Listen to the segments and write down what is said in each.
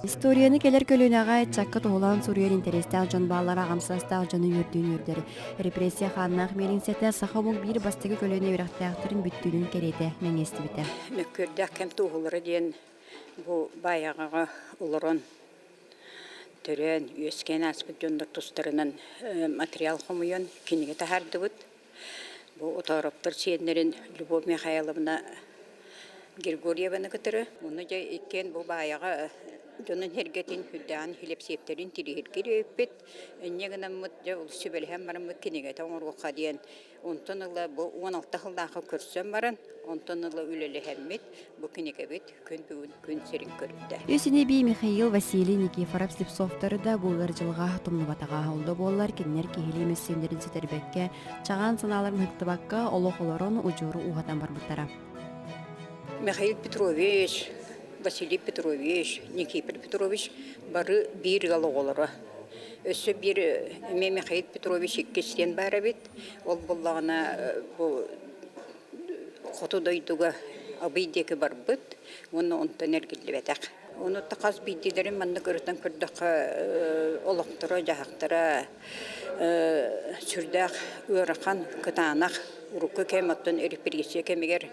Историяны кэлэр көлүөнэҕэ ыччакка туһулаан суруйар интэриэстээх дьон бааллара аҕам саастаах дьону үөрдүүн үөрдэр. Репрессия хааннаах миэлиҥсэтэ саха омук биир бастакы көлүөнэ үөрэхтээхтэрин бүттүүнүн кэриэтэ мэҥиэстибитэ. Мөккүөрдээх кэм туоһулара диэн бу Баайаҕаҕа олорон төрөөн, үөскээн ааспыт дьоннор тустарынан материал хомуйан кинигэ таһаардыбыт. Бу Отоороптор сиэннэрин Любовь Михайловна Григорьеваны кытары уонна дьэ иккиэн бу Баайаҕа дьонун сэргэтин үрдээҕин килэпсиэптэрин тириһиргир эбиппит. Инньэ гынаммыт дьэ сүбэлэһэн бараммыт кинигэтэ оҥоруохха диэн онтон ыла бу 16 сыллаахха көрсөн баран онтон ыла үлэлэһэммит бу кинигэбит күн бүгүн күн сирин көрдө. Үс ини-бии Михаил Василий Никифоров Слепцовтары да бу ыар дьылҕа тумнубатаҕа. Ол да буоллар кинилэр киһилии мөссүөннэрин сүтэрбэккэ, чаҕаан санааларын ыһыктыбакка олох олорон удьуору ууһатан барбыттара. Михаил Петрович, Василий Петрович, Никифор Петрович бары биир ыал оҕолоро. Өссө биир эмиэ Михаил Петрович иккис диэн баар эбит. Ол буоллаҕына бу хоту дойдуга Абый диэки барбыт уонна онтон эргиллибэтэх. Ону хас биирдиилэрин маннык ырытан көрдөххө олохторо-дьаһахтара сүрдээх ыарахан, кытаанах. Урукку кэм оттон репрессия кэмигэр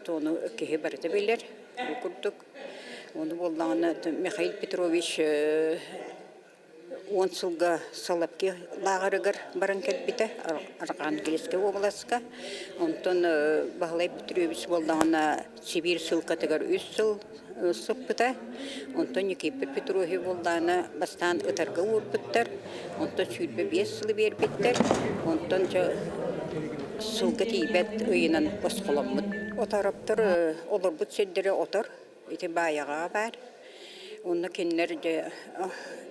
ону киһи барыта билэр. Бу курдук. Ону буоллаҕына Михаил Петрович Уон сылга Соловки лааҕырыгар баран кэлбитэ, Архангельскай уобаласка. Онтон Баһылай Петрович буоллаҕына Сибиир ссылкатыгар үс сыл сыппыта. Онтон Никифор Петрович буоллаҕына бастаан ытарга уурбуттар, онтон 25 сылы биэрбиттэр, онтон дьэ сылга тиийбэт ыйынан босхоломмут. Отороптор олорбут сирдэрэ отор, Ити Баайаҕаҕа баар. Онно кинилэр дьэ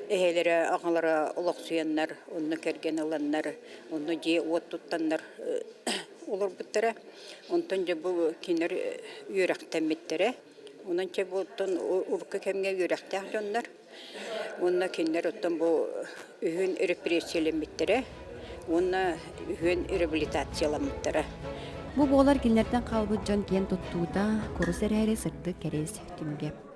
эһэлэрэ, аҕалара олохсуйаннар, онно кэргэн ыланнар, онно дьиэ-уот туттаннар олорбуттара. Онтон дьэ бу кинилэр үөрэхтэммиттэрэ. Онон чэ бу оттон урукку кэмҥэ үөрэхтээх дьоннор. Уонна кинилэр оттон бу үһүн репрессиялэммиттэрэ уонна үһүөн реабилитацияламмыттара. Бу буолар кинилэртэн хаалбыт дьон киэн туттуута, курус эрээри сырдык кэриэс түмүгэ.